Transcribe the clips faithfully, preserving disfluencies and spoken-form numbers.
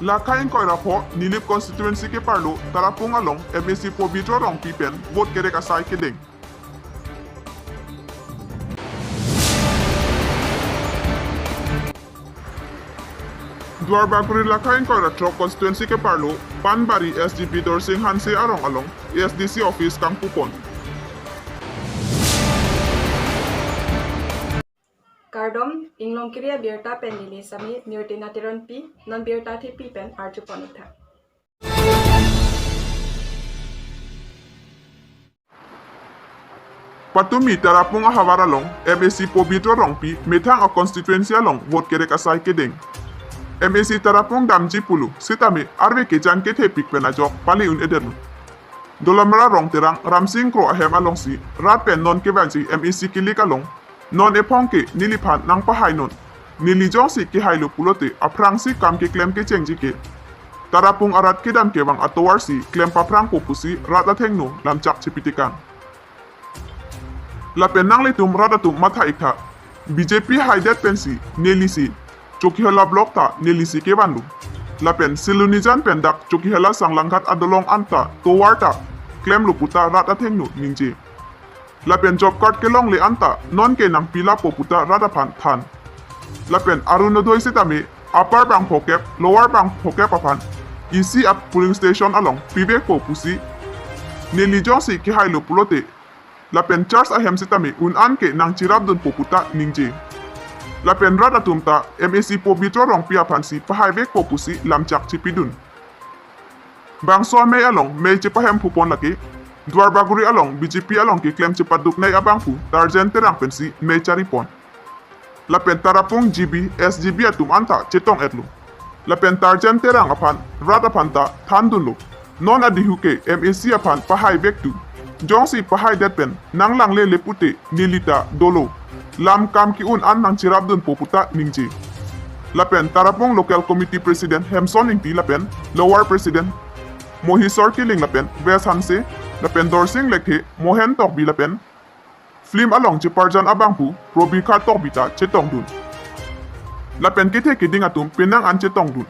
Lakha ingkoi ra pho Nilip constituency keparlo Tarapung along M A C Pobitro Rongpi pen vote kerek asai kedeng. Duarbagori lakha ingkoi ra throk constituency keparlo Panbari S G P Dorsing Hanse arong along A S D C office kangpupon. Kardom, Inglongkiri abirta pen neli Sami Mirtina Teronpi, non birta thepi pen arjupon-ik tha. Patumi Tarapung ahavar along M A C Pobitro Rongpi methang a constituency along vote kerek asai kedeng. M A C Tarapung damji pulo sitame arve kejang kethepik pen ajok pale un-edetlo. Dolamara Rongterang Ramsing Kro ahem alongsi rat pen non kevangji M A C kilik along non ephong ke neliphan nangpahainon. Neli jongsi kehailo pulote aphrangsi kam keklem kechengji ke Tarapung arat kedam kevang atovarsi klem paphrangpo pusi rat athengno lamchak chipitikang. Lapen nanglitum rat atum matha-ik tha. B J P haidet pensi nelisi Chokihola block ta nelisi kevanlo. Lapen Silonijan pen dak Chokihola Sanglanghat adolong anta tovar ta klemlo puta rat athengno ningje. Lapen job card kelongle anta non ke nangpilapo puta rat aphan than. Lapen Arunodoi sitame upper bang phokep, lower bang phokep aphan isi a polling station along pivekpo pusi neli jongsi kehailo pulote lapen church ahem sitame un-an ke nangcherapdunpo puta ningje. Lapen rat atum ta M A C Pobitro Rongpi aphansi pahaivekpo pusi lamchak chipidun. Bangso amei along mei chepahemphupon lake Duarbagori along B J P along keklem chepaduknei abangphu Tarjen Terang pensi mei charipon. Lapen Tarapung G B, S G B atum anta chetong-etlo. Lapen Tarjen Terang aphan rat aphan ta thandunlo. Non adihu ke M A C aphan pahaivektu. Jongsi pahaidet pen nanglanglele pute neli ta dolo. Lam kam ke-un an nangcherapdunpo puta ningje. Lapen Tarapung Local Committee President Hemson Ingti lapen Lower President Mohisor Killing lapen West Hanse lapen Dorsing Lekthe, Mohen Tokbi lapen film along cheparjan abangphu Probikha Tokbi ta chetongdun. Lapen kethe keding atum penang an chetongdun.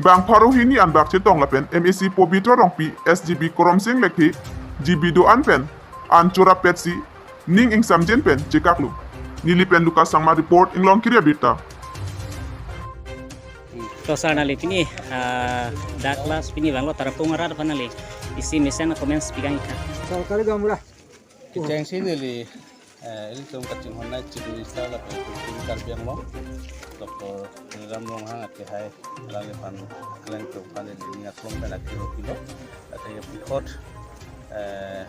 Bang pharo hini anbak chetong lapen M A C Pobitro Rongpi, S G B Koromsing Lekthe, G B do-an pen an chorap petsi ning ingsamjin pen chekaklo. Neli pen Lucas Sangma report, Inglongkiri abirta. To sir, neli pini, ah, dak last pini banglo Tarapung arat aphan neli isi mesen comments pi kang-ik tha. Sorkari gamra. Kechengsi neli, eh, ilitum kachinghonnei Chief Minister lapen Karbi Anglong, Doctor Tuliram Ronghang akehai, alangliphan klem atum aphan neli ning aklong pen akiro pilo, athe puthot, eh,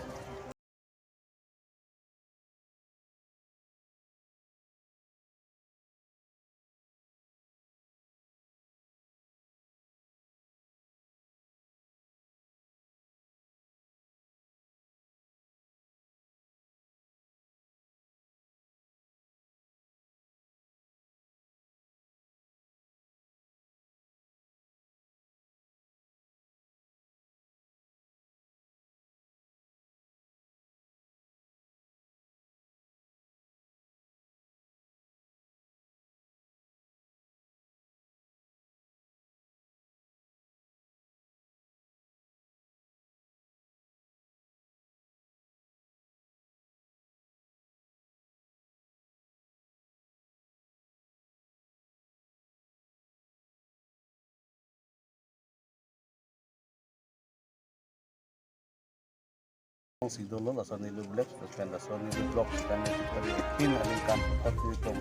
Si dolo laso Nilu Black, pen laso Nilu Block, pen eighteen aningkan puthot ilitum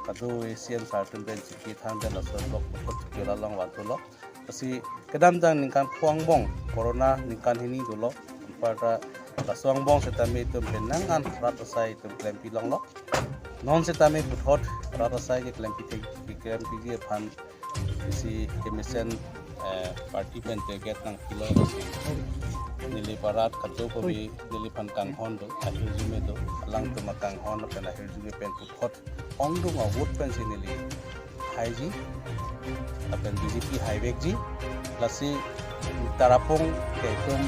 kado A C M sir atum pen chiki than pen laso block puthot chiki lalang van dolo. Lasi kedamtang ningkan pho angbong corona ningkan hini dolo. Anparta laso angbong setame itum penang an rat asai itum klempi longlo. Non setame puthot rat asai keklempi thek, keklempiji aphan isi kemesen, eh, party pen target nangpilo si neli parat kado kobi neliphan kanghon do, ahirjume do, alangtum akanghon pen ahirjume pen puthot ongdung a-vote pensi neli haiji, lapen B J P haivekji, lasi Tarapung ke itum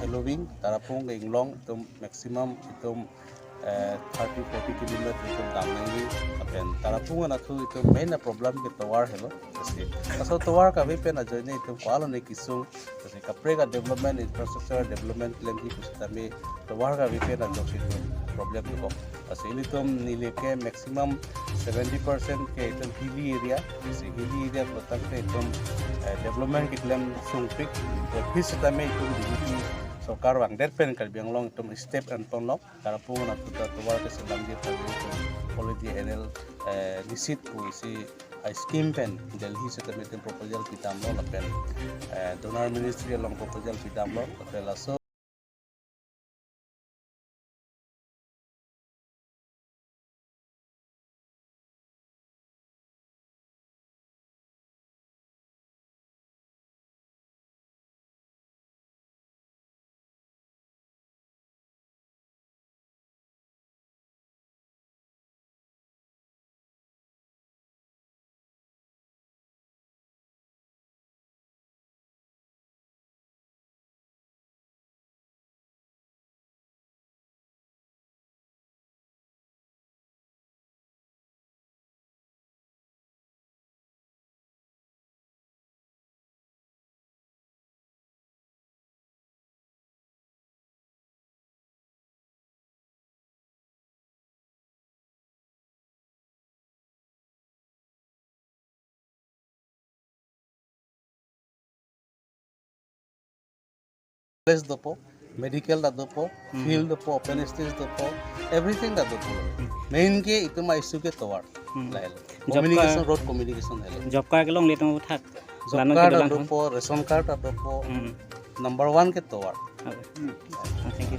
Halloween, Tarapung ke Inglong itum maximum itum, eh, thirty, forty kilometer itum dam nangji, lapen Karapung anatthu itum main a problem ke tovar helo. Lasi laso tovar kave pen ajoine itum ko-an alone kesung. Lasi kaprek a development, infrastructure development klemji pusitame tovar kave pen ajoksi itum problem dokok. Lasi ilitum neli ke maximum seventy percent ke itum hilly area. Lasi hilly area pulo tangte itum, eh, development keklem sungpik. Pusitame itum B J P sorkar vangdet pen Karbi Anglong itum step enponlok. Karapung anatthu ta tovar keselamji aphan itum already N L, eh, nisit pu isi a scheme pen Delhi setame itum proposal pidamlo lapen, eh, DoNER ministry along proposal pidamlo lapen laso Place dopo, medical ta dopo, hmm, field dopo, open stage dopo, everything ta dopo. Hmm. Main ke itum a issue ke tovar. Hmm. Lahelo. Job communication, card, road communication helo. Job card kelongle tangte thak. Job card ta dopo, ration card ta dopo. Hmm. Number one ke tovar. Okay. Hmm. Thank you.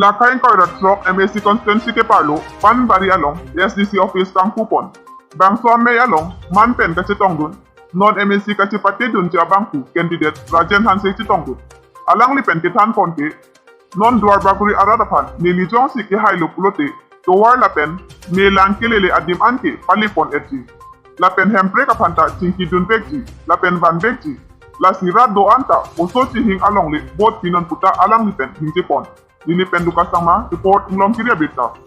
Lakhai ingkoi ra throk M A C constituency keparlo Panbari along A S D C office kangpupon. Bangso amei along man pen kachetongdun, non M A C kachepatedunji abangphu candidate Rajen Hanse chetongdun. Alangli pen kethanpon ke, non Duarbagori arat aphan neli jongsi kehailo pulote, tovar lapen me lang kelele adim anke palipon-etji. Lapen Hemprek aphan ta chingkidunvekji, lapen vanvekji. Lasi rat do-an ta oso chihing alongle vote pinon puta alangli pen hingjepon. Neli pen Lucas Sangma, report Inglong Kiri Abirta.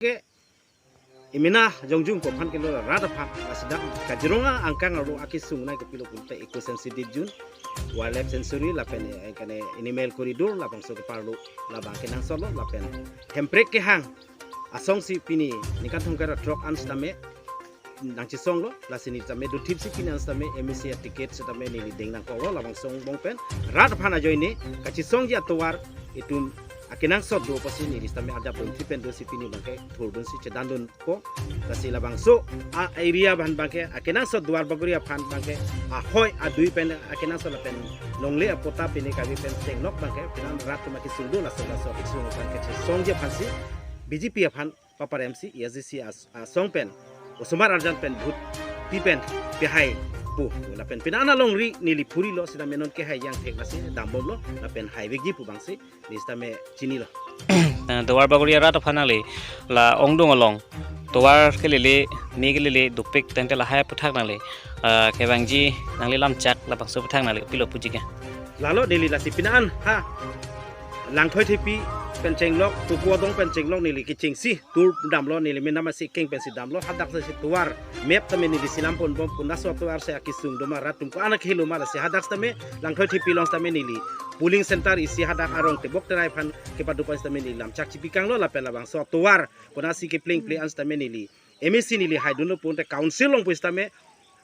Ke imina jongjung ko aphan kelo rat aphan, lasi dak Kaziranga angkang arlo akesung nai kopilo pulote eco sensitive zone, wildlife sanctuary lapen, eh, kene animal corridor labangso keparlo labang kenangsotlo lapen Hemprek kehang asongsi pini ningkan thomkep ra throk an setame nangchesonglo, lasi neli tame dothipsi pini an setame M A C a ticket setame neli deng nangkoklo labangso angbong pen rat aphan ajoine kachesongji atovar itum akenangsot do pusi neli setame arjap dunthip pen dosi pini abangke thurdunsi chedandunpo. Lasi labangso a area aphan abangke akenangsot Duarbagori aphan abangke ahoi adui pen akenangsot lapen longle apota pini kave pen chenglok abangke pini an rat atum akesung do, laso laso akesung aphan kachesongji aphansi B J P aphan paparemsi A S D C as-, asong pen osomar arjan pen vote pi pen pehai pu. Lapen pini an alongri neli phurilo setame non kehai jangthek lasi dambomlo lapen haivekji pu abangsi neli setame chinilo. Eh, Duarbagori arat aphan nangli la ongdung along tovar kelele, me kelele dopik tangte lahai aphuthak nangli, eh, kevangji nangli lamchak labangso aphuthak nangli pilo puji ke. Lalo neli lasi pini an ha Langthoi Thepi pen chenglok, Tuku Adong pen chenglok neli kechengsi tur damlo, neli menam asi keng pensi damlo, hadak si tovar map tame neli selamponbom, konatso tovar si akesung doma, rat atum ko-an akehelo ma, lasi hadak setame Langthoi Thepi along setame neli polling center isi hadak arong tebok terai aphan kepadopo setame neli lamchak chipikanglo lapen labangso tovar konatsi kepleng ple an setame neli M A C neli haidunlo pulote council along pusitame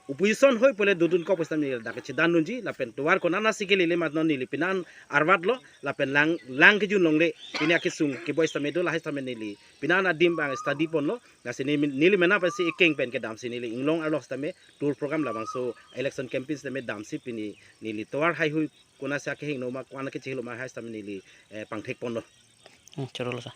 opposition hoi pule dodunkok pusitame neli dak chedandunji lapen tovar konatsi kelele ma non neli pini an arvatlo lapen lang, lang kejun longle pini akesung keboi setame do, lahai setame neli pini an adim abang study ponlo, lasi neli, neli menam asi ekeng pen kedamsi neli inglong arlo setame tour program labangso election campaign setame damsi pini neli tovar haihui konatsi akehingno ma, ko-an kechehelo ma hai setame neli, eh, pangthekponlo. Hmm, chorolo sa.